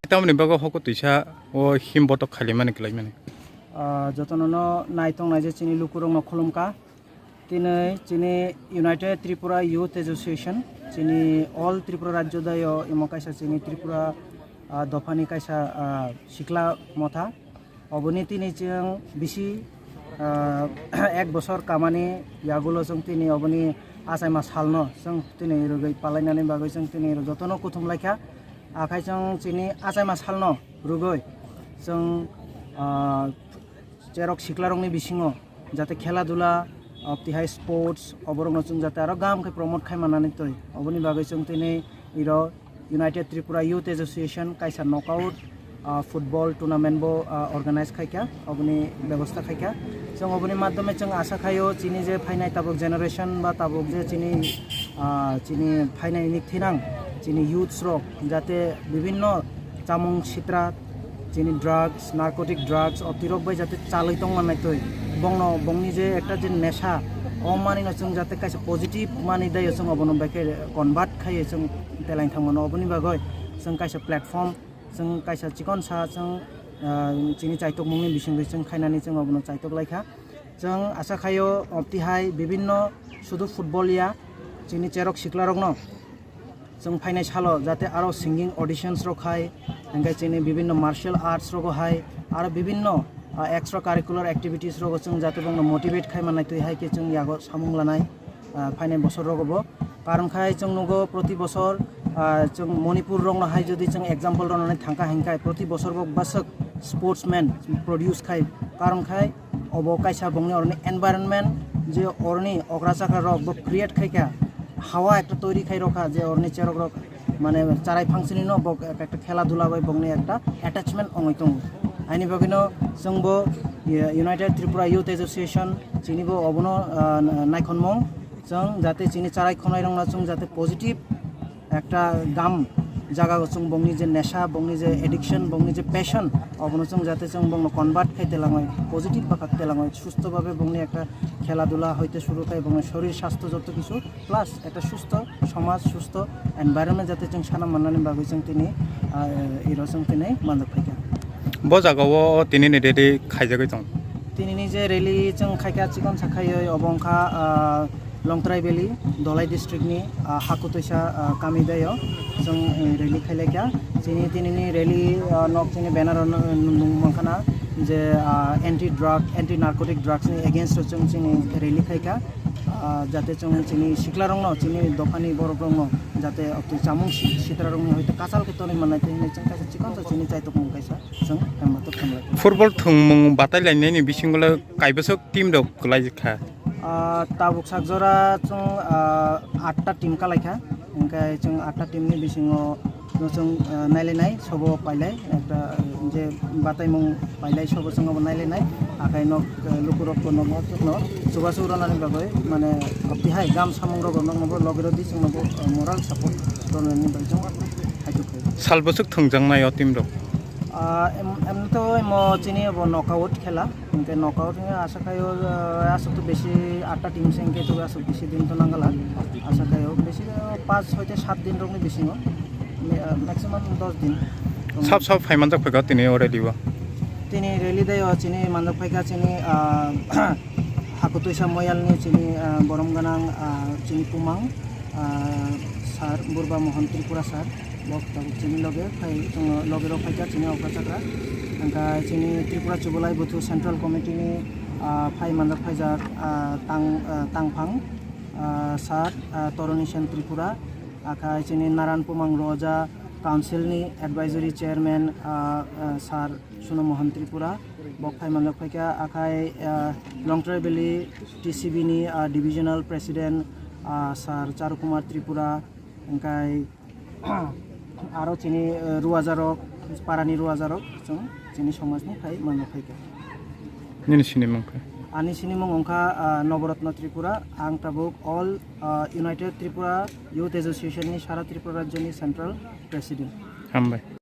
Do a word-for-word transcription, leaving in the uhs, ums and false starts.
Tamoni bago hoko twisa o him botok khailaimani kwlaimani. Ah, jotono no naitongnai je chini lukurokno khulumkha. Tini chini United Tripura Youth Association, chini All Tripura Rajyo Dayo imo kaisa chini Tripura, ah, dophani kaisa, ah, sikla motha. Oboni tini chwng bisi, ah, ek bosor kamani yagulo chwng tini oboni achaima salno chwng tini rwgwi palainani bagwi chwng tini jotono kuthum laikha. Akhai chwng chini achaima salno rwgwi chwng, ah, cherok siklarokni bisingo jate khela dula, obtihai sports, oborokno chwng jate aro gam khe promote khai manani twi. Oboni bagwi chwng tini iro United Tripura Youth Association kaisa knockout, ah, football tournament bo, ah, organize khaikha, oboni bebosta khaikha. Chwng oboni madhyome chwng asa khaio chini je phainai tabuk generation ba tabuk je chini, ah, chini phainai ni thinang chini youths rok jate bibhinno chamung sitra, chini drugs, narcotic drugs, o tirok bai jate chalwi tong mannai twi. Bongno, bongni je ekta je nesha, o manino chwng jate kaisa positive mani dayo chwng obono bai khe convert khaiwi chwng telain thang mano. Oboni bagwi chwng kaisa platform, chwng kaisa chikon sa chwng, ah, chini chaitok mungni bisingtwi chwng khainani chwng obono chaitok laikha. Chwng asa khaio obtihai bibhinno sudu football ya, chini cherok siklarokno chwng phainai salo jate aro singing auditions rok hai, hingke chini bibhinno martial arts rogo hai, aro bibhinno, ah, extra curricular activities rogo chwng jate bongno motivate khai mannai twi hai khe chwng yago samung lanai, ah, phainai bosor rogo bo. Karon khai chwng nugo proti bosor, ah, chwng Manipur rokno hai jodi chwng example rwnani thangkha hingkhe proti bosor bo bwswk sportsman produce khai. Karon khai obo kaisa bongni oroni environment je oroni okra chakra rok bo create khaikha, hawa ekta toiri khai rokha je oroni cherok rok mane charai phangsini no bo ekta khela dula bai bongni ekta attachment ongoi tongo. Aini bagwino chwngbo, eh, United Tripura Youth Association chini bo obono, ah, naikhonmung chwng jate chini charai khonai rokno chwng jate positive ekta gam jaga o chwng bongni je nesha, bongni je addiction, bongni je passion, obono chwng jate chwng bongno convert khai telangoi, positive bwkha telangoi, susto bhabe bongni ekta khela dula hoite suru khai bongni shorir sastho joto kichu plus ekta susto somaj, susto environment jate chwng sana mannani bagwi chwng tini, ah, iro chwng tini manjak phaikha. Bo jaga o tini ni rally khaijagwi tong. Tini ni je rally chwng khaikha chikon sakhaioi obo wngkha, ah, Longtrai Valley, Dholai district ni, ah, Hakutuisa, ah, kami dayo chwng, eh, rally khailaikha. Chini tini ni rally, ah, nok chini banner o nung, nung mankha na je, ah, anti drug, anti narcotic drugs ni against o chwng chini rally khaikha. Ah, jate chwng chini siklarokno, chini dophani borokrokno jate oktwi chamung si-, sitrarokni hoite kachal khe tonwi mannai twi hinwi chwng kaisa chikon sa chini chaitok mung kaisa chwng hembatok thumlai. Football thwngmung batai lainani bisingo le kaibwswk team rok kwlai kha. Ah, tabuk sak jora chwng, ah, atta team kalai kha, hingkhe chwng atta team ni bisingo no chwng, ah, nailainai sobo pailai ekta, ah, je bataimung pailai sobo chwng obo nailainai akai nok, ah, lukurok bo nok no chubachu rwnani bagwi mane obtihai gam samung rok no bo logi rodi chwng no bo, ah, moral support rwnani bagwi chwng haituk khe. Sal bwswk thwngjaknai o team rok? Ah, em, em to emo chini bo knockout khela. Hingke knockout ni asa khaio, ah, aswk to besi atta team se hingke to aswk besi din to nangala. Asa khaio besi, ah, panch hoite sat din rokni bisingo, mi-, ah, maximum dos din. Sab sab phaimanjak phaikha tini o rally o? Tini rally dai o chini manjak phaikha chini, ah, Hakutuisa Moyal ni chini, ah, borom ganang, ah, chini Pumang, ah, Sir Burba Mohan Tripura sir. Bok tabuk chini loge phai, chwng loge rok phaikha chini okra chakra. Hingkha chini Tripura Chubalai Buthu Central Committee ni, ah, phai manjak phaijak, ah, tang, ah, tangphang, ah, sir, ah, Toroni Sen Tripura. Akhai chini Naran Pumang Roja Council ni Advisory Chairman, ah, ah, Sir Suno Mohan Tripura. Bok phai manjak phaikha. Akhai, ah, Longtrai Valley T C B ni, ah, Divisional President, ah, Sir Charu Kumar Tripura. Hingkha aro chini, eh, ruajarok, parani ruajarok, chwng chini somajni phai manjak phaikha. Nini sinimung khe? Ani sinimung wngkha, ah, Noborotno Tripura. Ang tabuk All, ah, United Tripura Youth Association ni Sara Tripura Rajya ni Central President. Hambai.